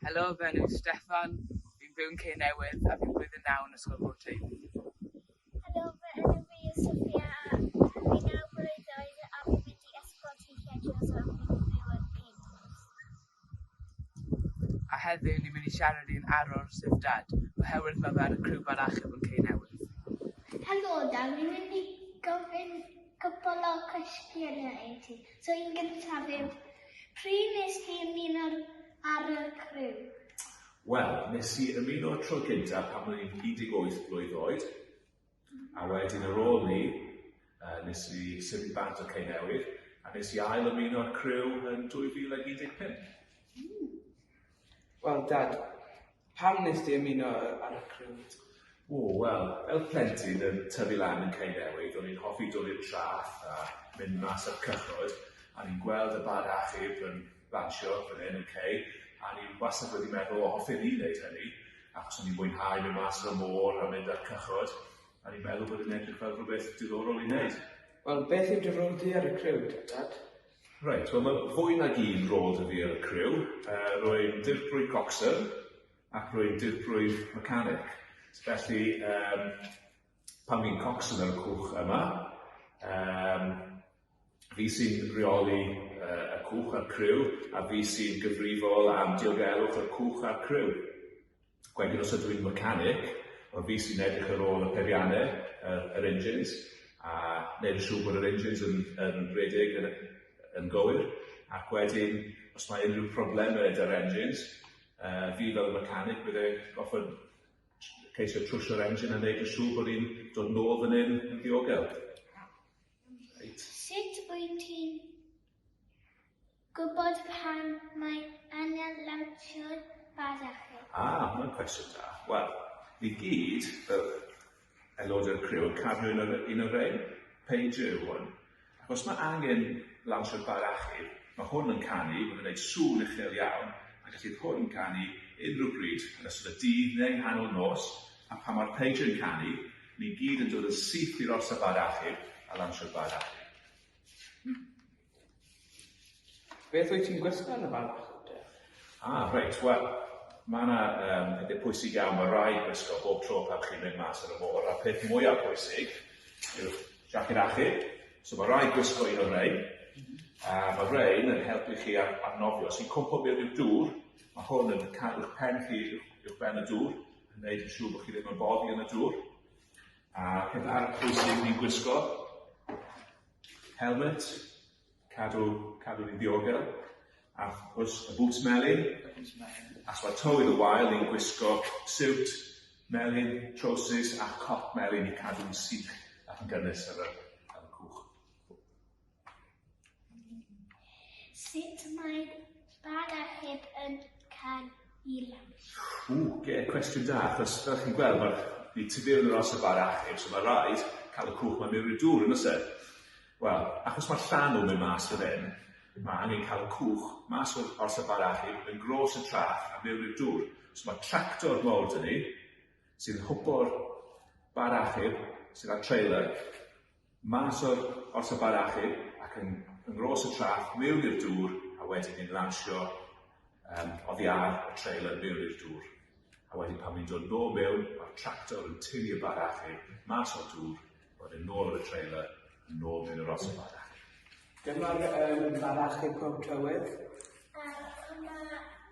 Helo, fy enw i Steffan, fi'n byw yn Cei Newydd a fi'n blwyddyn naw yn Ysgol Bro Teifi. Helo, fy enw fi yw Sophia a fi'n naw mlwydd oed a fi'n mynd i Ysgol Teithiau Jones a fi'n byw yn Cei Newydd. A heddiw ni'n mynd i siarad i'n arwr sef Dad, oherwydd mae fe ar y criw bad achub yn Cei Newydd. Helo Dad, fi'n mynd i gofyn cwpl o cwestiynau i ti. So un gyntaf yw, pryd nes ti ymuno ar y criw? Wel, nes i ymuno tro gyntaf pan o'n i'n 18 blwydd oed, a wedyn ar ôl 'ny, yy nes i symud bant o Cei Newydd, a nes i ail ymuno â'r criw yn 2015. Wel Dad, pam nes di ymuno ar y criw? O, wel, fel plentyn yn tyfu lan yn Cei Newydd, o'n i'n hoffi dod i'r traeth a mynd mas ar cychod, a o'n i'n gweld y bad achub yn lansio fan hyn yn Cei, a o'n i wastad wedi meddwl, o, hoffen i wneud hynny, achos o'n i'n mwynhau mynd mas ar y môr a mynd ar cychod, a o'n i'n meddwl bod e'n edrych fel rhywbeth diddorol i wneud. Wel, beth yw dy rôl di ar y criw, Dad? Reit, wel mae fwy nag un rôl 'da fi ar y criw. Yy, rwy'n dirprwy coxswain ac rwy'n dirprwy mechanic. Felly, yym, pan fi'n coxswain ar y cwch yma, yym, fi sy'n rheoli yy y cwch a'r criw, a fi sy'n gyfrifol am diogelwch y cwch a'r criw. Wedyn os ydw i'n mechanic, wel fi sy'n edrych ar ôl y peirianne, yr yr engines, a neud yn siŵr bod yr engines yn yn rhedeg yn yn gywir, ac wedyn os mae unrhyw probleme 'da'r engines, yy fi fel y mechanic bydde goffod ceisio trwsio'r engine a neud yn siŵr bod ni'n dod nôl fan 'yn yn ddiogel. Reit. Sut wyt ti'n Gwybod pan mae angen lawnsio'r bad achub. Ah, hwnna'n cwestiwn da. Wel, ni gyd, fel aelodau'r criw, yn cario un o'r, un o'r rhain. Pager yw hwn. Ac os mae angen lawnsio'r bad achub, mae hwn yn canu, mae'n gwneud sŵn uchel iawn, a gallu hwn canu unrhyw bryd yn ystod y dydd neu nghanol nos, a pan mae'r pager yn canu, ni gyd yn dod yn syth i'r orsaf bad achub a lawnsio'r bad achub. Beth wyt ti'n gwisgo ar y bad achub te? Ah, reit, wel, mae yna um, pethau pwysig iawn, mae rhaid gwisgo bob tro pan chi'n mynd mas ar y môr, a'r peth mwyaf pwysig yw'r jacket achub. So mae rhaid gwisgo un o'r rhain, a mae rhain yn helpu chi ar, arnofio. Os chi'n cwmpo mewn i'r dŵr, mae hwn yn cadw'ch pen chi uwch ben y dŵr, yn gwneud yn siŵr bod chi ddim yn boddi yn y dŵr. A peth arall pwysig ni'n gwisgo, helmet, cadw, cadw ni'n ddiogel, a wrth gwrs y boots melyn. Y boots melyn. A os mae tywydd yn wael, ni'n gwisgo siwt melyn, trowsus a cot melyn i cadw'n sych ac yn gynnes ar y, ar y cwch. Sut mae bad achub yn cael ei lansio? Ww, ie, cwestiwn da, achos fel chi'n gweld, mae'r ni tu fewn yr orsaf bad achub, so mae rhaid cael y cwch 'ma mewn i'r dŵr, yn oes e? Wel, achos mae'r llanw mynd mas fan hyn, mae angen cael y cwch mas o'r orsaf bad achub yn gros y traeth a mewn i'r dŵr. So mae tractor mawr 'da ni, sydd yn hwpo'r bad achub, sydd â trailer, Mas o'r orsaf bad achub ac yn yng nghros y traeth mewn i'r dŵr a wedyn ni'n lansio yym oddi ar y trailer mewn i'r dŵr. A wedyn pan ni'n dod nôl mewn ma'r tractor yn tynnu y bad achub mas o'r dŵr a wedyn nôl ar y trailer a nôl mewn i'r orsaf bad achub. Dyma'r yym bad achub pob tywydd. A hwnna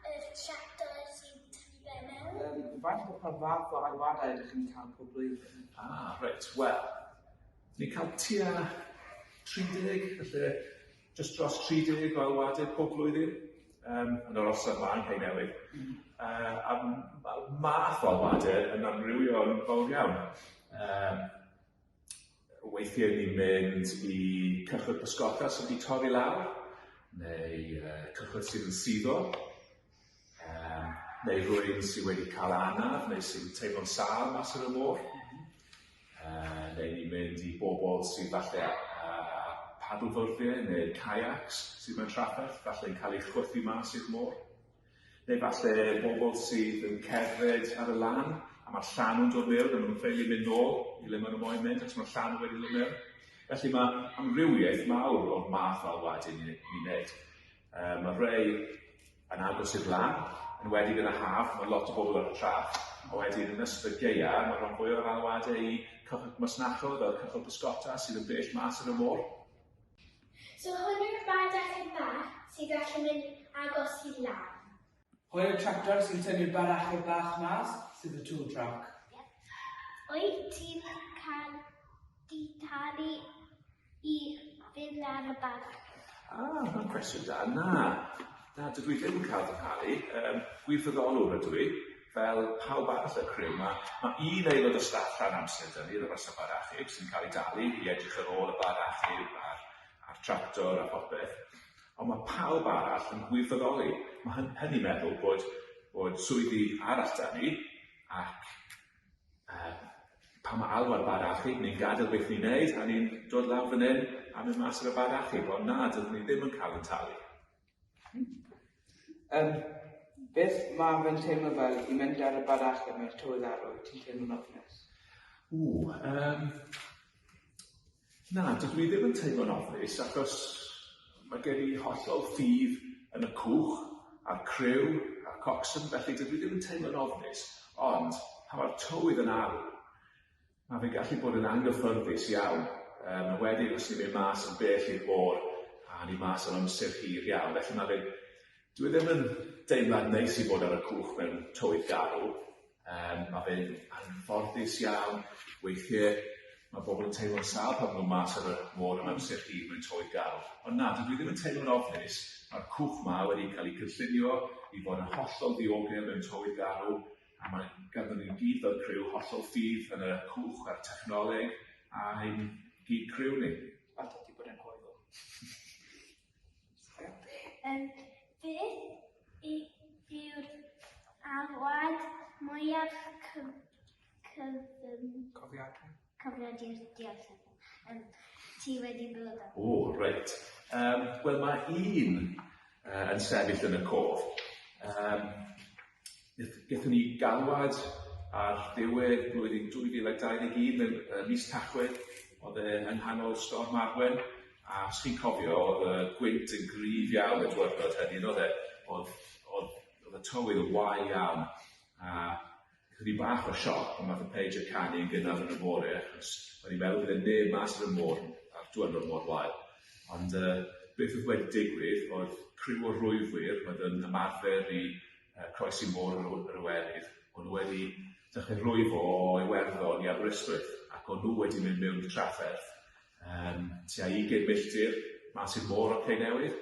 yr tractor sy'n tynnu fe mewn. Yym faint o pa fath o alwadau ydych chi'n cael pob blwyddyn? Ah reit wel Ni'n cael tua 30, falle jyst dros 30 o alwadau pob blwyddyn um, yn yr orsaf 'ma yng Nghei Newydd. Uh, a mae'r math o alwadau yn amrywio yn fawr iawn. Um, weithiau ni'n mynd i cychod pysgota sydd wedi torri lawr, neu uh, cychod sydd yn suddo, um, neu rhywun sydd wedi cael anaf neu sy'n teimlo'n sâl mas ar y môr. Yy neu ni'n mynd i bobl sydd falle â padlfyrddiau neu kayaks sydd mewn trafferth, falle yn cael eu chwythu mas i'r môr. Neu falle bobl sydd yn cerdded ar y lan a mae'r llanw'n dod mewn a maen nhw'n ffeili mynd nôl i le maen nhw moyn mynd achos mae'r llanw wedi dod mewn. Felly mae amrywiaeth mawr o'r math o alwadau ni'n ni wneud. Yy mae rhai yn agos i'r lan, Enwedig yn y haf, mae lot o bobl ar y traeth. A wedyn yn ystod y gaea, mae rhan fwyaf o'r alwadau i cychod masnachol fel cychod pysgota sydd yn bell mas ar y môr. So hwn yw'r bad achub bach sy'n gallu mynd agos i lan. Pwy yw'r tractor sy'n tynnu'r bad achub bach mas? Sydd y tool truck. Wyt ti'n cael dy talu i fynd ar y bad achub? Ah, mae'n cwestiwn da. Na, na, dydw i ddim yn cael fy nhalu. Gwirfoddolwr ydw i, fel pawb arall y criw. Mae un aelod o staff rhan amser 'da ni, yr orsaf bad achub, sy'n cael ei dalu i edrych ar ôl y bad achub a'r tractor a popeth. Ond mae pawb arall yn gwirfoddoli. Mae hynny'n meddwl bod swyddi arall 'da ni, ac pan mae alw ar bad achub, ni'n gadael beth ni'n neud, a ni'n dod lawr fan hyn a mynd mas ar y bad achub. Ond na, dydyn ni ddim yn cael yn talu. Beth mae fe'n teimlo fel i mynd ar y bad achub mewn tywydd arw? Ti'n teimlo'n ofnus? Ww, na, dydw i ddim yn teimlo'n ofnus, achos mae gen i hollol ffydd yn y cwch, a'r criw, a'r coxswain, felly dydw i ddim yn teimlo'n ofnus. Ond, pan mae'r tywydd yn arw, mae fe'n gallu bod yn anghyffyrddus iawn. Enwedig os ni'n mynd mas yn bell i'r môr, a ni mas am amser hir iawn. Felly mae fe'n... Dwi ddim yn deimlad neis i fod ar y cwch mewn tywydd garw. Mae fe'n anfforddus iawn. Weithiau mae bobl yn teimlo'n sâl pan maen nhw mas ar y môr am amser hir mewn tywydd garw. Ond na, dydw i ddim yn teimlo'n ofnus. Mae'r cwch ma wedi cael ei cynllunio i fod yn hollol ddiogel mewn tywydd garw, a mae ganddon ni gyd fel criw hollol ffydd yn y cwch a'r technoleg a ein gyd criw ni. A dydy bod yn hwyl. Beth yw'r alwad mwyaf cyfym? Cofiadwy. Cofiadwy, diolch. Ti wedi bod ar? O, reit. Wel, mae un yn sefyll yn y cof. Gaethon ni galwad ar ddiwedd blwyddyn 2021 mewn mis Tachwedd, oedd e yng nghanol Storm Arwen, a os chi'n cofio, oedd y gwynt yn gryf iawn y diwrnod hynny, oedd e? Oedd y tywydd yn wael iawn, a gaethon ni bach o sioc pan nath y pager canu yn gynnar yn y bore, achos o'n i'n meddwl bydd e neb mas ar y môr ar diwrnod mor wael. Ond beth oedd wedi digwydd oedd criw o rwyfwyr oedd yn ymarfer i croesi môr yr Iwerydd, o'n nhw wedi dechrau rwyfo o Iwerddon i Aberystwyth, ac o'n nhw wedi mynd mewn i trafferth tua 20 milltir mas i'r môr o Cei Newydd,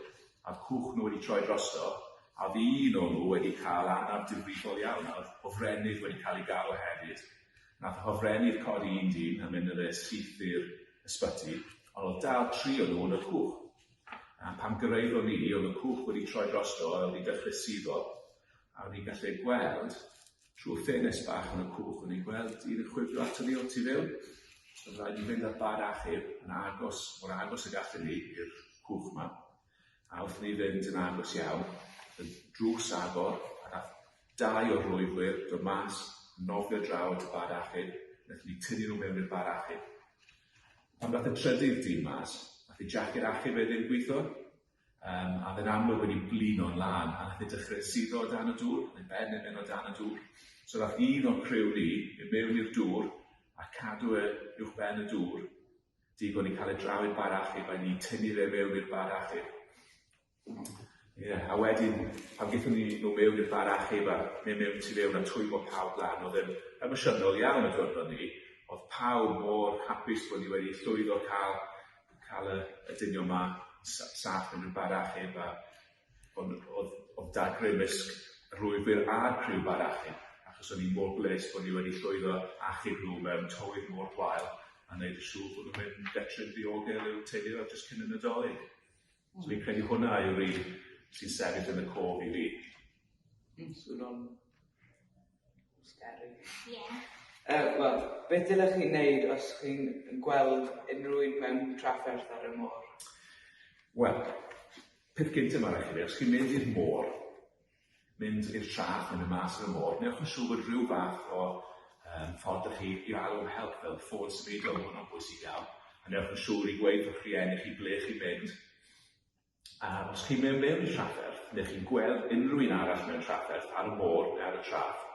a'r cwch nhw wedi troi drosto, a oedd un o'n nhw wedi cael anaf difrifol iawn, a oedd hofrennydd wedi cael ei galw hefyd. Nath y hofrennydd codi un dyn a mynd â fe syth i'r ysbyty, ond oedd dal tri o'n nhw yn y cwch. A pan gyrraeddon ni, oedd y cwch wedi troi drosto a wedi dechrau suddo, a o'n i'n gallu gweld trwy'r ffenest bach yn y cwch, o'n i'n gweld un yn chwifio ato ni o'r tu fewn. So oedd rhaid i fynd â'r bad achub yn agos, mor agos y gallen ni i'r cwch yma. A wrth ni fynd yn agos iawn, y drws agor, a nath dau o'r rwyfwyr dod mas, nofio draw at y bad achub, wnaethon ni tynnu nhw mewn i'r bad achub. Pan ddath y trydydd dyn mas, nath ei jacket achub e ddim gweithio, a oedd e'n amlwg wedi blino'n lân, a nath e dechrau suddo o dan y dŵr, neu ben yn mynd o dan y dŵr. So nath un o'r criw ni mynd mewn i'r dŵr a cadw e uwch ben y dŵr, digon i cael e draw i'r bad achub, a ni tynnu fe mewn i'r bad achub. Ie, a wedyn, pan gaethon ni nhw mewn i'r bad achub a mynd mewn tu fewn a twymo pawb lan, oedd e'n emosiynol iawn y diwrnod ni. Oedd pawb mor hapus bod ni wedi llwyddo cael y dynion 'ma saff mewn i'r bad achub, a oedd dagrau ymysg y rwyfwyr a'r criw bad achub, achos o'n i mor bles bod ni wedi llwyddo achub nhw mewn tywydd mor gwael a wneud yn siŵr bod nhw'n mynd gartre'n ddiogel i'w teuluoedd jyst cyn y Nadolig. So fi'n credu hwnna yw'r un sy'n sefyll yn y cof i fi. Swnio'n scary. Ie. Wel, beth dylech chi wneud os chi'n gweld unrhyw un mewn trafferth ar y môr? Wel, peth gyntaf mae'n rhaid chi wneud, os chi'n mynd i'r môr, mynd i'r traeth neu mynd mas ar y môr, newch yn siŵr bod rhyw fath o ffordd ydych chi i alw am help fel ffôn symudol, mae hwnna'n bwysig iawn. A newch yn siŵr i gweud wrth rhieni chi ble chi'n mynd. A os chi'n mynd mewn trafferth, neu chi'n gweld unrhyw un arall mewn trafferth ar y môr neu ar y traeth,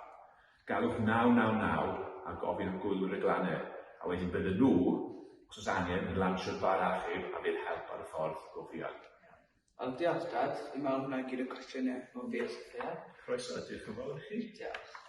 galwch 999 a gofyn am gwylwyr y glannau, a wedyn bydden nhw, os oes angen, yn lansio'r bar achub a fydd help ar y ffordd go fuan. Wel, diolch, Dad. Fi'n meddwl hwnna gyd o cwestiynau o fi a Sophia. Croeso, diolch yn fawr i chi. Diolch.